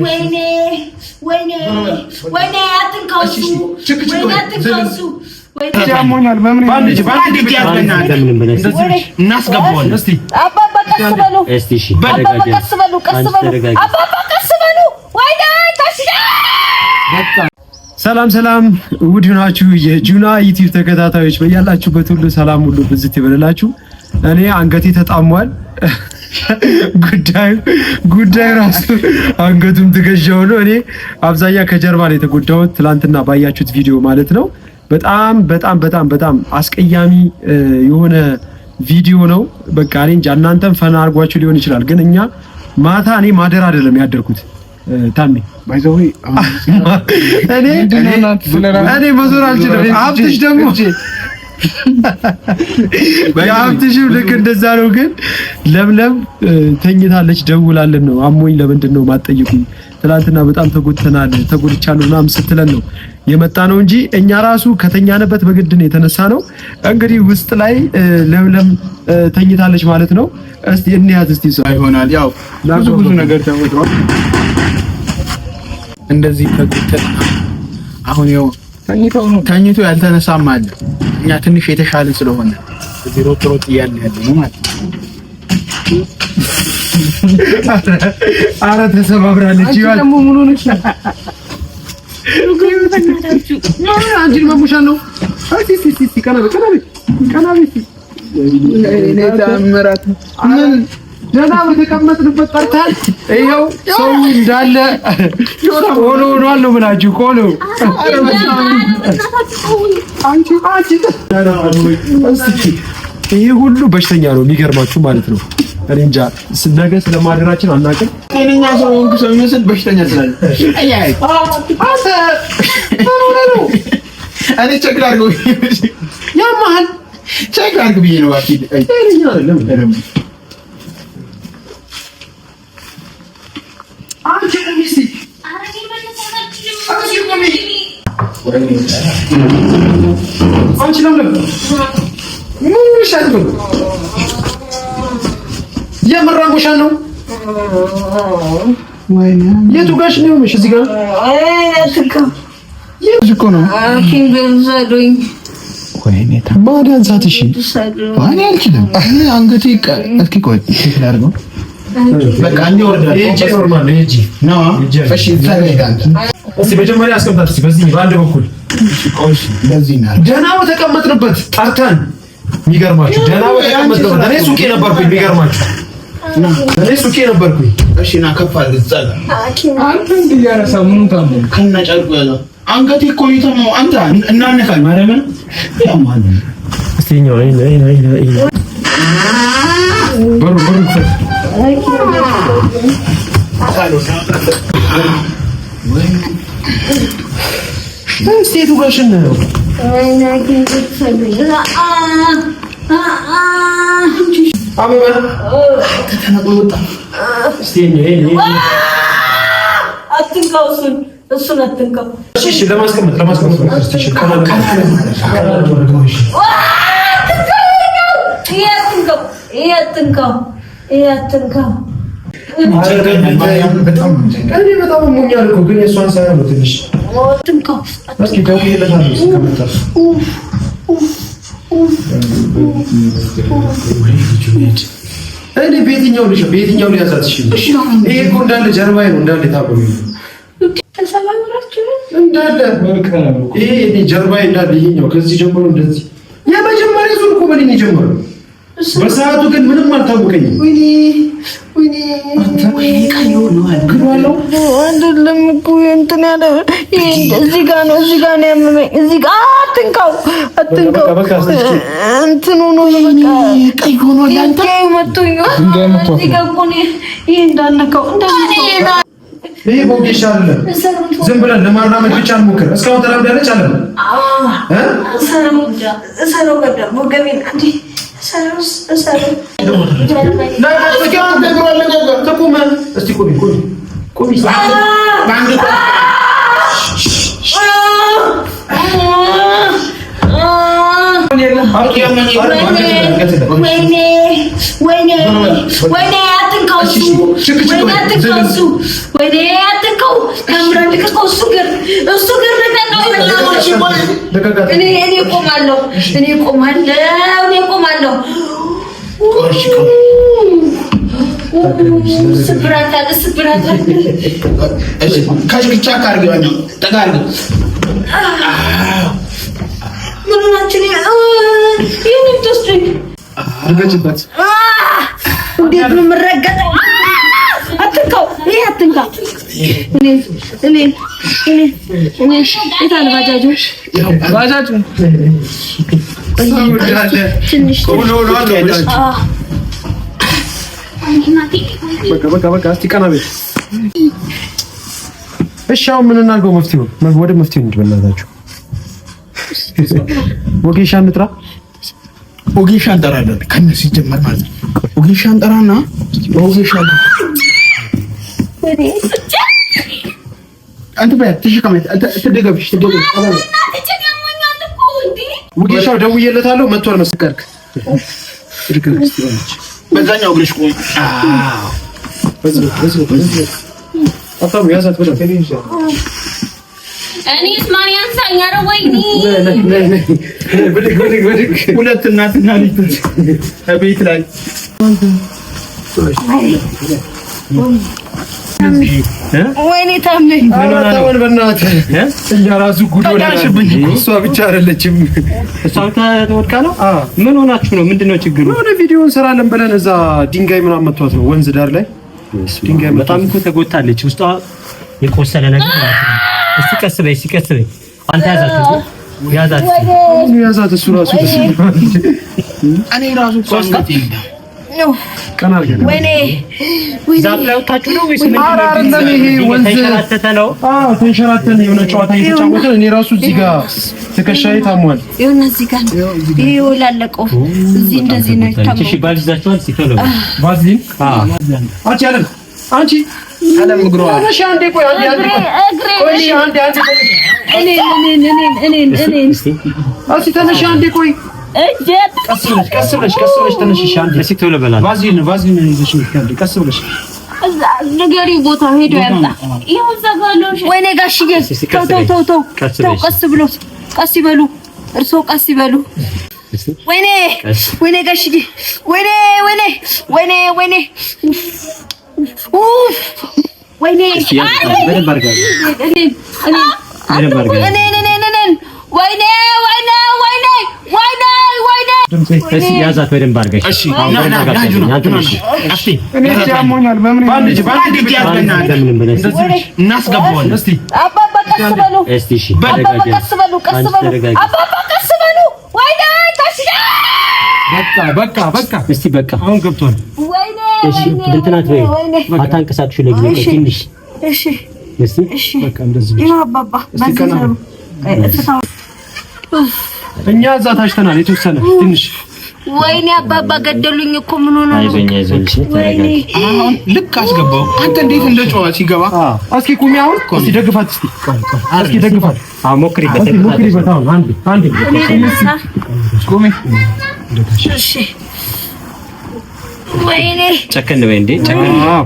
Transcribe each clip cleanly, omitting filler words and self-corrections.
ወይኔ ወይኔ ወይኔ አትንካው እሱ ወይኔ አትንካው እሱ አባባ ቀስ በሉ፣ አባባ ቀስ በሉ፣ ቀስ በሉ፣ አባባ ቀስ በሉ። ወይኔ ሰላም ሰላም፣ ውድ ናችሁ የጁና ዩቲዩብ ተከታታዮች በያላችሁበት ሁሉ ሰላም ሁሉ ብዝት ይበልላችሁ። እኔ አንገቴ ተጣሟል። ጉዳዩ ጉዳዩ ራሱ አንገቱም ትከሻው ነው። እኔ አብዛኛ ከጀርባ ነው የተጎዳሁት፣ ትላንትና ባያችሁት ቪዲዮ ማለት ነው። በጣም በጣም በጣም በጣም አስቀያሚ የሆነ ቪዲዮ ነው። በቃ እኔ እንጃ እናንተም ፈና አድርጓችሁ ሊሆን ይችላል፣ ግን እኛ ማታ እኔ ማደር አይደለም ያደርኩት ታሜ እኔ እኔ መዞር አልችልም። ሀብትሽ ደግሞ የሀብትሽም ልክ እንደዛ ነው። ግን ለምለም ተኝታለች። ደውላለን ነው አሞኝ ለምንድን ነው ማጠይቁኝ? ትናንትና በጣም ተጎድተናል፣ ተጎድቻለሁ ምናምን ስትለን ነው የመጣ ነው እንጂ እኛ ራሱ ከተኛንበት በግድ ነው የተነሳ ነው። እንግዲህ ውስጥ ላይ ለምለም ተኝታለች ማለት ነው። እስቲ እንያት እስቲ ሰው ይሆናል። ያው ብዙ ብዙ ነገር ተፈጥሯል። እንደዚህ ተጎድተን አሁን ያው ተኝቶ ያልተነሳም አለ። እኛ ትንሽ የተሻለ ስለሆነ እዚህ ሮጥ ሮጥ እያልን ያለ ነው ማለት ነው። አረ ተሰባብራለች። ይዋል ደግሞ ምን ሆነች? አንቺን መሙሻ ነው። እስቲ እስቲ እስቲ ቀና በይ ቀና በይ ቀና በይ እስቲ። እኔ ተአምራት ምን ደህና በተቀመጥንበት ጠርታል። ይኸው ሰው እንዳለ ቆሎ ሆኗል ነው የምላችሁ። ቆሎ አንቺ አንቺ እስቲ ይሄ ሁሉ በሽተኛ ነው የሚገርማችሁ ማለት ነው። እኔ እንጃ ነገ ስለማደራችን አናውቅም። ጤነኛ ሰው ሆንኩ ሰው ይመስል በሽተኛ ስላለ አንተ ምን ሆነህ ነው? እኔ check ላድርገው ያመሃል። check ላድርግ ብዬ ነው። እባክህ ጤነኛ አይደለም። አንቺ ቁሚ እስቲ አንቺ ቁሚ። አንቺ ለምለም ምን ሆነሻል ነው? የምር አሞሻል ነው? የቱ ጋሽ ነው የሆነሽ? እዚህ ጋር የት እኮ ነው? ወይኔ ማዳን ሳትሽ እኔ አልችልም። እኔ አንገቴ እስኪ ቆይ check ላድርገው። በቃ እንዲህ ወርዳለሁ። ይሄ normal ነው። ይሄ ነው። እሺ እዛ ጋር ሂድ አንተ። እስቲ መጀመሪያ አስቀምጣት እስቲ በዚህ በአንድ በኩል ቆይ እንደዚህ እናድርግ። ደህና በተቀመጥንበት ጠርተን የሚገርማችሁ ደህና በተቀመጥንበት እኔ ሱቄ ነበርኩኝ። የሚገርማችሁ እኔ ሱቄ ነበርኩኝ። እሺ ና ከፍ አድርግ እዛ ጋር አንተ እንዲህ እያነሳ ምኑን ታመምክ? ከነ ጨርቁ ያዘው። አንገቴ እኮ ነው የታመመው። አንተ እናነካል ማርያምን ያማል። እስቲ ይኸኛው ይሄ ይሄ ይሄ በሩ በሩ ክፈት። እስቲ የቱ ጋሽን ነው? አበባ ተነቅሎ ወጣ። እስቲ ይሄ ይሄ አትንካው፣ እሱን እሱን አትንካው። እሺ እሺ፣ ለማስቀመጥ ለማስቀመጥ እስቲ እሺ፣ ቀና ለማድረግ እሺ። ይሄ አትንካው፣ ይሄ አትንካው፣ ይሄ አትንካው። በጣም እኔ በጣም አሞኛል እኮ ግን የእሷን ሳይሆን ነው ትንሽ አትንካው። እስኪ ደውዬለታለሁ እስኪ ከመጣ እኔ በየትኛው ልጅ በየትኛው ልያዛት? እሺ ይሄ እኮ እንዳለ ጀርባዬ ነው እንዳለ የታመመኝ ተሰባብራችሁ እንዳለ ይሄ እኔ ጀርባዬ እንዳለ ይሄኛው ከዚህ ጀምሮ እንደዚህ የመጀመሪያ ዙር እኮ በእኔ ነው የጀመረው። በሰዓቱ ግን ምንም አልታወቀኝም። ወይኔ ወይኔ አይደለም እኮ እንትን ያለ ይሄ እዚህ ጋር ነው፣ እዚህ ጋር ነው ያመመኝ። እዚህ ጋር አትንካው፣ አትንካው። እንትኑ ነው በቃ ቀይ ሆኗል። አንተ ድንጋዩ መቶኝ እዚህ ጋር እኮ ነው። ይሄ እንዳነካው እንዳነካው ይሄ ቦጌሻ አይደለም። ዝም ብለን ለማራመድ ብቻ እንሞክር። እስካሁን ተራምዳለች አለ እ እሰረው ወገቤን አንዴ እሰረው እሰረው እስቲ ቁሚ ቁሚ ቁሚ። ወይኔ ወይኔ ወይኔ አትንካው፣ እሱ ወይኔ አትንካው፣ እሱ ወይኔ አትንካው። ታምራት ልቀቀው፣ እሱ እግር እሱ እግር ልቀቀው። እኔ እኔ እቆማለሁ፣ እኔ እቆማለሁ፣ እኔ እቆማለሁ። ስብራት አለ፣ ስብራት አለ። ከሽክቻ ካርገው ጠጋ አድርገው ምን ሆናችሁ ነው? ይሄን የምትወስዱኝ? እርገጭበት። እንዴት ነው የምረገጠው? አትንካው፣ ይሄ አትንካ። እኔ እኔ እኔ እኔ የት አለ ባጃጁ? ባጃጁ ትንሽ በቃ በቃ በቃ፣ እስቲ ቀና በይ። እሺ አሁን ምን እናድርገው? መፍትሄው ወደ መፍትሄው እንሂድ በእናታችሁ። ወጌሻ እንጥራ። ወጌሻ እንጠራለን ከእነሱ ሲጀመር ማለት ነው። ወጌሻ እንጠራና ወጌሻ አንተ በያ ትሽከመት ትደገፍሽ ትደገፍሽ። ወጌሻው ደውዬለታለሁ መጥቷል መሰለኝ። በዛኛው እግርሽ ቆይ። አዎ በዚህ አታም ያዛት በደምብ። እኔስ ማን ያንሳኝ? ኧረ ወይኔ ብድግ ብድግ ብድግ። ሁለት እናትና ልጅ ቤት ላይ ወይኔ ታሜ ተወን በእናትህ። እኛ ራሱ ጉድ ሆነናል። እሷ ብቻ አይደለችም። እሷ ተወድቃ ነው። ምን ሆናችሁ ነው? ምንድን ነው ችግሩ? የሆነ ቪዲዮ እንሰራለን ብለን እዛ ድንጋይ ምናምን መቷት ነው ወንዝ ዳር ላይ ድንጋይ በጣም እኮ ተጎድታለች። ውስጧ የቆሰለ ነገር ማለት ነው። እስቲ ቀስ በይ፣ እስቲ ቀስ በይ። አንተ ያዛት፣ ያዛት፣ ያዛት። እሱ ራሱ ተሰብሯል። እኔ ራሱ እኮ አንገቴ ቀና አድርገን ወይኔ ዛፍ ላይ ወጣችሁ ነው ወይስ ምንድን ነው? ኧረ አይደለም፣ ይሄ ወንዝ ተንሸራተተ ነው። አዎ ተንሸራተን የሆነ ጨዋታ እየተጫወትን እኔ ራሱ እዚህ ጋር ትከሻዬ ታሟል። ይኸውና እዚህ ጋር ነው። ይሄ የወላለቀው እዚህ እንደዚህ ነው የታመመው። እሺ ባል ይዛችኋል? እስቲ ቶሎ በል። ቫዝሊን አዎ አንቺ አለም አንቺ አለም እግሯ እሺ፣ አንዴ ቆይ፣ አንዴ አንዴ ቆይ፣ እሺ፣ አንዴ አንዴ ቆይ፣ እኔን እኔን እኔን እኔን እኔን እስቲ እስቲ ተነሽ፣ አንዴ ቆይ፣ እጄ ቀስ ብለሽ ቀስ ብለሽ ቀስ ብለሽ ተነሽ። እሺ፣ አንዴ እስቲ ቶሎ በል አንተ። ቫዝሊን ቫዝሊን ይዘሽ ነው አንዴ ቀስ ብለሽ እዛ ንገሪው ቦታ ሄዶ ያምጣ። ይኸው እዛ ጋር ነው። ወይኔ ጋሽዬ እስቲ ተው ቀስ ተው በይ። ተው ተው ቀስ ተው በይ። ቀስ ብሎ ቀስ ይበሉ እርስዎ ቀስ ይበሉ። እስቲ ወይኔ ቀስ። ወይኔ ጋሽዬ ወይኔ ወይኔ ወይኔ ወይኔ ኡፍ ወይኔ እስቲ ያዛት በደንብ አድርጋ እኔን እኔን በደንብ አድርጋ እኔን እኔን እኔን ወይኔ ወይኔ ወይኔ ወይኔ ወይኔ እስቲ ያዛት በደንብ አድርገሽ። እሺ አሁን ና በደንብ ና አድርጋ ና ጁና አንተ ጁና ነሽ። እስቲ እኔ እጄ አሞኛል። በምን በአንድ እጅ በአንድ እጅ እጅ ያዝ በእናትህ። እንደምንም ብለሽ እናስገባዋለን። እስቲ አባባ ቀስ በሉ እስቲ እሺ፣ አባባ ተረጋጊ። ቀስ በሉ ቀስ አንቺ በሉ ተረጋጊ። አባባ ቀስ በሉ ወይኔ ጋሽዬ በቃ በቃ በቃ እስቲ በቃ አሁን ገብቷል። ወይኔ እሺ፣ ወይኔ እንትን አትበይ፣ ወይኔ አታንቀሳቅሹ ለጊዜው። ቆይ እሺ። ትንሽ እሺ እስቲ እሺ በቃ እንደዚህ ይኸው አባባ በዚህ ቀና ዘሩ እፍታው እኛ እዛ ታሽተናል የተወሰነ ትንሽ ወይኔ አባባ ገደሉኝ እኮ ምን ሆነ ነው? አይዞኝ፣ አይዞኝ። እሺ ወይኔ ተረጋጊ። አሁን ልክ አስገባው። አንተ እንዴት እንደ ጨዋ ሲገባ እስኪ ቁሚ አሁን እስቲ ደግፋት እስቲ እስኪ ደግፋት አዎ ሞክሪበት፣ እስቲ ሞክሪበት አሁን አንዴ አንዴ እኔ ልነሳ ቁሚ። እሺ ወይኔ ጨከን በይ እንዴ፣ ጨከን አዎ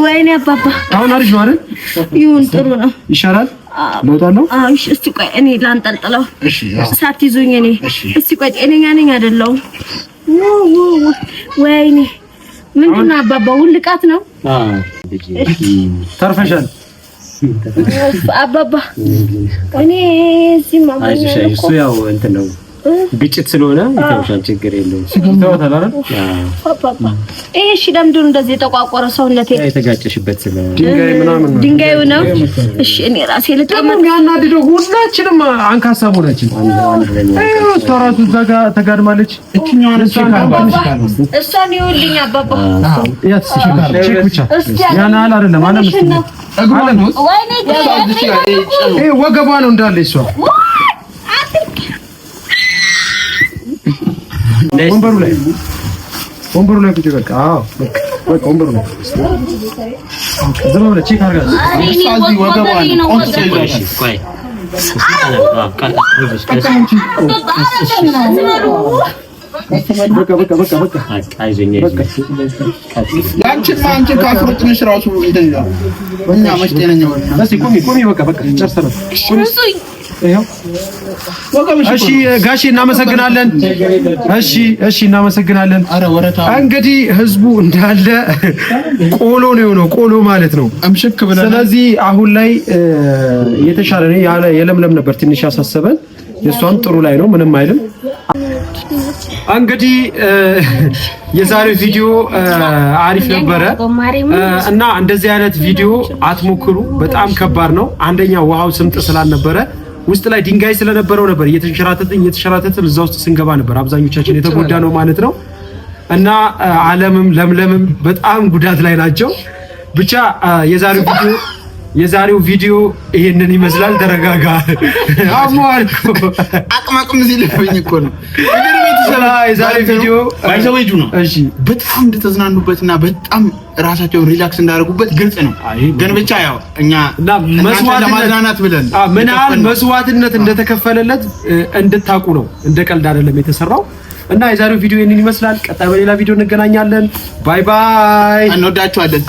ወይኔ አባባ አሁን አሪፍ ነው አይደል? ይሁን ጥሩ ነው። ይሻላል ለውጥ አለው። አዎ እሺ እስቲ ቆይ እኔ ላንጠልጥለው እሺ ሳትይዙኝ እኔ እስቲ ቆይ ጤነኛ ነኝ አይደለሁም? ወይኔ ምንድን ነው አባባ ውልቃት ነው አዎ ተርፈሻል። አባባ እኔ እዚህ አይዞሽ፣ ማሞኛል እሱ ያው እንትን ነው ግጭት ስለሆነ ይተውሻል፣ ችግር የለውም። ይተዋታል አይደል? አባባ ይሄ እሺ ለምንድን ነው እንደዚህ የጠቋቆረ ሰውነቴ? ያ የተጋጨሽበት ስለ ድንጋይ ምናምን ነው። ድንጋዩ ነው። እሺ እኔ ራሴ ደግሞ ልቀመጥ። የሚያናድደው ሁላችንም አንካሳ መሆናችን። ይኸው እሷ ራሱ እዛ ጋር ተጋድማለች። እችኛዋን እሷን አባባ እሷን ይኸውልኝ አባባ ያት እስኪ check ብቻ እስኪ ያን ያህል አይደለም። አለም እስኪ ነው እግሯን ነው ወይኔ ይሄ ወገቧ ነው እንዳለ እሷ ወንበሩ ላይ ወንበሩ ላይ ቁጭ በቃ። አዎ በቃ በቃ ወንበሩ ላይ ዝም ብለህ check አድርጋት። እሷ እዚህ ወገቧ ነው ቆንጥጦ እሺ ይዟታል። ቆይ በቃ በቃ በቃ በቃ ያንቺማ አንቺን ካስሮጥንሽ እራሱ እንትን ይላል። እኛ መች ጤነኛ ሆነን። እስኪ ቁሚ ቁሚ፣ በቃ በቃ ጨርሰናል። እሺ ጋሼ እናመሰግናለን። እሺ እሺ እናመሰግናለን። እንግዲህ ህዝቡ እንዳለ ቆሎ ነው የሆነው፣ ቆሎ ማለት ነው። ስለዚህ አሁን ላይ የተሻለ ነው። የለምለም ነበር ትንሽ ያሳሰበን፣ የእሷም ጥሩ ላይ ነው፣ ምንም አይልም። እንግዲህ የዛሬው ቪዲዮ አሪፍ ነበረ እና እንደዚህ አይነት ቪዲዮ አትሞክሩ፣ በጣም ከባድ ነው። አንደኛ ውሃው ስምጥ ስላልነበረ ውስጥ ላይ ድንጋይ ስለነበረው ነበር እየተንሸራተትን እየተንሸራተትን እዛ ውስጥ ስንገባ ነበር አብዛኞቻችን የተጎዳ ነው ማለት ነው። እና አለምም ለምለምም በጣም ጉዳት ላይ ናቸው። ብቻ የዛሬው ቪዲዮ ይሄንን ይመስላል። ተረጋጋ። አሟል አቅም ሲልብኝ እኮ ነው። የዛሬው ቪዲዮ ባይዘወጁ ነው። እሺ በጣም እንደተዝናኑበትና በጣም ራሳቸውን relax እንዳደረጉበት ግልጽ ነው። ግን ብቻ ያው እኛ ለማዝናናት ብለን ምን ያህል መስዋዕትነት እንደተከፈለለት እንድታውቁ ነው። እንደ ቀልድ አይደለም የተሰራው። እና የዛሬው ቪዲዮ ይሄንን ይመስላል። ቀጣይ በሌላ ቪዲዮ እንገናኛለን። Bye bye። እንወዳችኋለን።